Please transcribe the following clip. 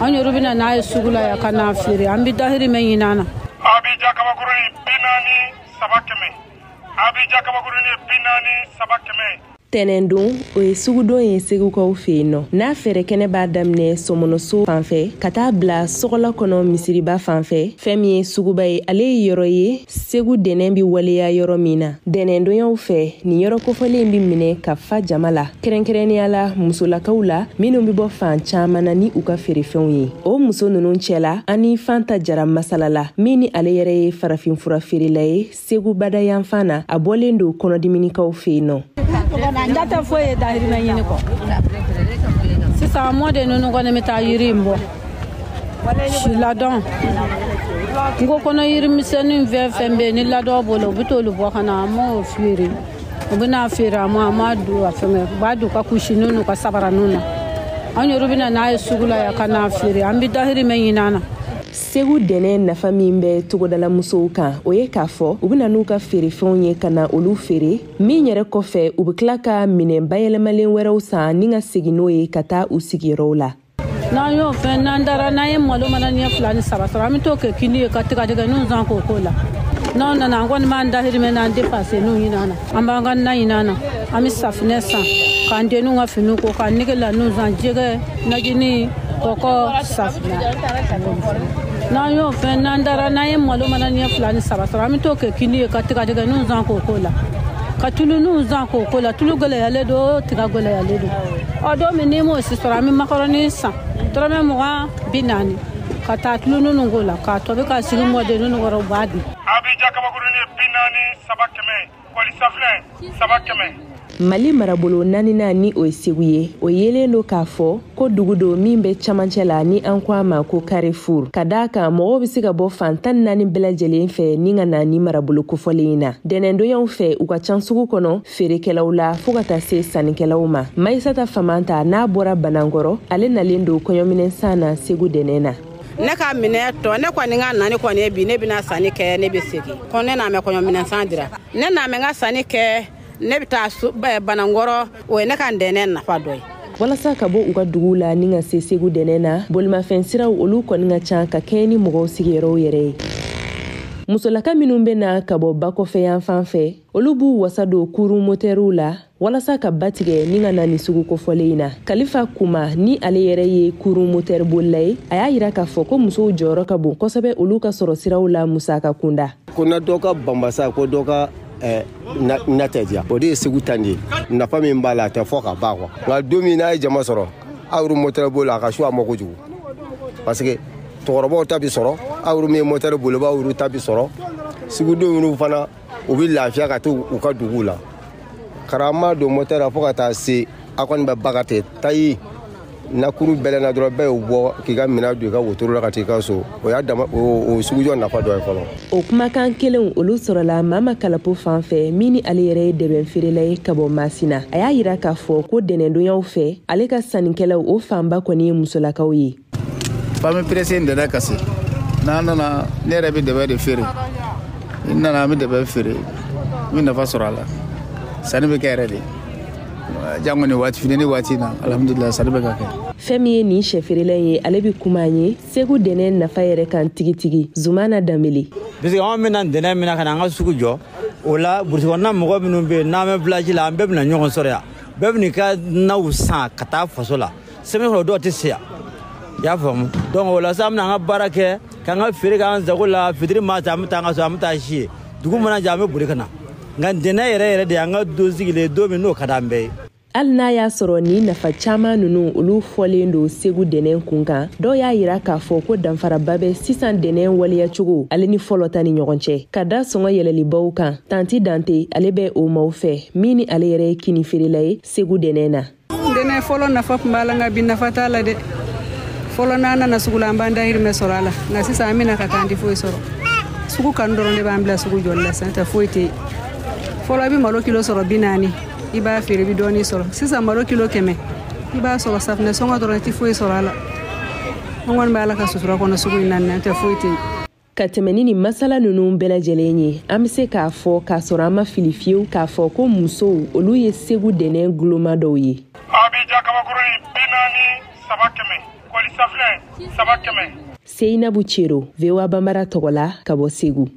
An yɛrɛ bɛ na n'a ye sugu la yan ka n'a feere, an bɛ dahirimɛ ɲini an na. Abidjan kabakuruni 43 100. Abidjan kabakuruni 43 100. Tɛnɛndon, o ye sugudon ye Segukaw fɛ yen nɔ, n'a fɛɛrɛ kɛnɛ b'a daminɛ Sɔmɔnɔso fan fɛ ka taa bila Sɔgɔla kɔnɔ misiriba fan fɛ. Fɛn min ye suguba ye, ale ye yɔrɔ ye Segu dɛnɛn bɛ waleya yɔrɔ min na. Dɛnɛndonyaw fɛ, nin yɔrɔ kofɔlen bɛ minɛ ka fa jama la, kɛrɛnkɛrɛnnenya la musolakaw la minnu bɛ bɔ fan caman na ni u ka feerefɛnw ye. O muso ninnu cɛla, an ni Fanta Jara masala la, min ni ale yɛrɛ ye farafinfura feerela ye Segu badayanfan na. A bɔlen don kɔnɔdiminikaw fɛ yen nɔ. N da tɛ foyi ye dahirimɛ ɲini kɔ. Sisan mɔden ninnu kɔni bɛ taa yiri in bɔ si ladɔn n ko kɔnɔ yirimisɛnnin fɛn fɛn bɛ yen ni ladɔn bolo, u bɛ t'olu bɔ ka na, an b'o feere. U bɛna feere a ma, an b'a don a fɛngɛ, u b'a don u ka kusininw n'u ka sabaraninw na. An yɛrɛ bɛ na n'a ye sugu la yan ka n'a feere, an bɛ dahirimɛ ɲini an na. Segu dɛnɛ nafa min bɛ togodala musow kan, o ye k'a fɔ u bɛna n'u ka feerefɛnw ye ka na olu feere, min yɛrɛ kɔfɛ u bɛ tila ka minɛn bayɛlɛmalen wɛrɛw san ni ka segin n'o ye ka taa u sigiyɔrɔw la. N'an y'o fɛn, n'an taara, n'an ye malo mana ɲɛ 2 ni 3 sɔrɔ, an bɛ t'o kɛ kini ye ka tigadɛgɛninw san k'o k'o la. N'aw nana, an kɔni b'an dahirimɛ n'an depaseninw ɲini an na, an b'an ka na ɲini an na, an bɛ safinɛ san k'an denninw ka finiw ko, k'an negelaninw san, jɛgɛ, najini, kɔkɔ, safinɛ. N'an y'o fɛn, n'an taara, n'an ye malo mana ɲɛ 2 ni 3 sɔrɔ, an bɛ t'o kɛ kini ye ka tigadɛgɛninw san k'o k'o la, ka tuluninw san k'o k'o la. Tulu gɛlɛyalen don, tiga gɛlɛyalen don. Ɔ don min n'i m'o si sɔrɔ, an bɛ makɔrɔni san dɔrɔmɛ 20, 40, ka taa tulu ninnu k'o la k'a tobi ka sigi mɔden ninnu kɔrɔ, u b'a dun. Abidjan kabakuruni 43 100. Kɔli safinɛ 3 100. Mali marabolo naaninan ni o ye Segu ye, o yelen don k'a fɔ ko dugu don min bɛ camancɛ la, ni an ko a ma ko Carrefour, ka d'a kan mɔgɔw bɛ se ka bɔ fan 14 bɛɛ lajɛlen fɛ ni ka na ni marabolo kofɔlen in na. Dɛnɛndonyaw fɛ, u ka ca sugu kɔnɔ, feerekɛlaw la fɔɔ ka taa se sannikɛlaw ma. Mayisata Famanta, n'a bɔra Banankɔrɔ, ale nalen don kɔɲɔminɛn san na Segu dɛnɛn na. Ne ka minɛ tɔ, ne kɔni ka nani kɔni ye bi, ne bɛna sanni kɛ, ne bɛ segin ko ne n'a mɛn kɔɲɔminɛn san dira, ne n'a mɛn n ka sanni kɛ, ne bɛ taa Banankɔrɔ. O ye ne ka ntɛnɛn nafa dɔ ye. Walasa ka bɔ u ka duguw la ni ka se Segu dɛnɛn na, bolimafɛn siraw olu kɔni ka ca ka kɛɲɛ ni mɔgɔw sigiyɔrɔw yɛrɛ ye. Musolaka minnu bɛ na ka bɔ ba kɔfɛ yan fan fɛ, olu b'u wasa don kurun motɛriw la walasa ka ba tigɛ ni ka na nin sugu kofɔlen in na. Kalifa Kuma, ni ale yɛrɛ ye kurun motɛri bolila ye, a y'a yira k'a fɔ ko musow jɔyɔrɔ ka bon kosɛbɛ olu ka sɔrɔ siraw la musaka kunda. Ko na dɔ ka banbasa, ko dɔ ka na tɛ diya, o de ye Segu tan de ye. Nafa min b'a la, a tɛ fɔ ka ban quoi. Nka don min n'a ye jama sɔrɔ, aw yɛrɛ motɛri boli a ka su a ma kojugu, parce que cɛkɔrɔbaw ta bi sɔrɔ, aw yɛrɛ min ye motɛri boli, aw yɛrɛ ta bi sɔrɔ. Sugudenw yɛrɛ fana, u bɛ lafiya ka to u ka duguw la. Karama don motɛri la fo ka taa se a kɔni bɛ baga ten tayi nakuru bɛlɛnna dɔrɔn, bɛɛ y'o bɔ k'i ka minɛn don i ka wotoro la ka t'i ka so. O y'a dama o sugujɔ nafa dɔ ye fɔlɔ. O kumakan kelenw olu sɔrɔla Mama Kalapo fan fɛ, min ni ale yɛrɛ ye dɛbɛn feerela ye ka bɔ Masina. A y'a yira k'a fɔ ko dɛnɛndonyaw fɛ, ale ka sannikɛlaw o fanba kɔni ye musolakaw ye. Fami presse ntɛnɛn kasi n'an nana, ne yɛrɛ bɛ dɛbɛ de feere. Ni nana, an bɛ dɛbɛ feere, n bɛ nafa sɔrɔ a la. Sanni bɛ kɛ yɛrɛ de, jango ni waati fitinin waati na, alhamdulilah, sanni bɛ ka kɛ. Fɛn min ye nin sɛfeerela in ye, ale bɛ kuma an ye Segu dɛnɛ nafa yɛrɛ kan tigitigi. Zumana Danbele. Parce que anw bɛna ntɛnɛn min na ka na an ka sugu jɔ, o la burusi kɔnɔna mɔgɔ minnu bɛ yen n'an bɛ village la, an bɛɛ bɛna ɲɔgɔn sɔrɔ yan. Bɛɛ bɛn'i ka naw san ka taa faso la. Semaine kɔnɔ, dɔw tɛ se yan, i y'a faamu. Donc o la sa, an bɛna an ka baara kɛ k'an ka feere k'an sago la. Fitiri maa ta, an bɛ taa an ka so, an bɛ taa si yen. Dugu mana jɛ, an bɛ boli ka na. Nka ntɛnɛn yɛrɛ yɛrɛ de y'an ka don sigilen don min n'o ka d'an bɛɛ ye. Hali n'a y'a sɔrɔ nin nafa caman ninnu olu fɔlen don Segu dɛnɛn kun kan, dɔw y'a yira k'a fɔ ko danfaraba bɛ sisan dɛnɛn waleyacogo ale ni fɔlɔ ta ni ɲɔgɔn cɛ, ka da sɔngɔ yɛlɛlibaw kan. Tanti Dante, ale bɛ o maaw fɛ, min ni ale yɛrɛ ye kini feerela ye Segu dɛnɛn na. Dɛnɛn fɔlɔ nafa tun b'a la, nka bi nafa t'a la dɛ. Fɔlɔ, n'an nana sugu la, an b'an dahirimɛ sɔrɔ a la, nka sisan an bɛna ka taa an tɛ foyi sɔrɔ. Sugu kanu dɔrɔn de b'an bila sugu jɔli la, san tɛ foyi tɛ yen. Fɔlɔ, i bɛ malo kilo sɔrɔ 40, i b'a feere, i bɛ dɔɔnin sɔrɔ. Sisan malo kilo 100, i b'a sɔrɔ safunɛ sɔngɔ dɔrɔn, i tɛ foyi sɔrɔ a la. An kɔni bɛ Ala ka sutura kɔnɔ sugu in na, nin tɛ foyi tɛ yen. Ka tɛmɛ ni nin masala ninnu bɛɛ lajɛlen ye, an bɛ se k'a fɔ k'a sɔrɔ an ma fili fiyewu k'a fɔ ko musow olu ye Segu dɛnɛn guloma dɔw ye. Abidjan kabakuruni 43 100. Kɔli safinɛ 300. Seinabu Cero, VOA Bambara tɔgɔ la ka bɔ Segu.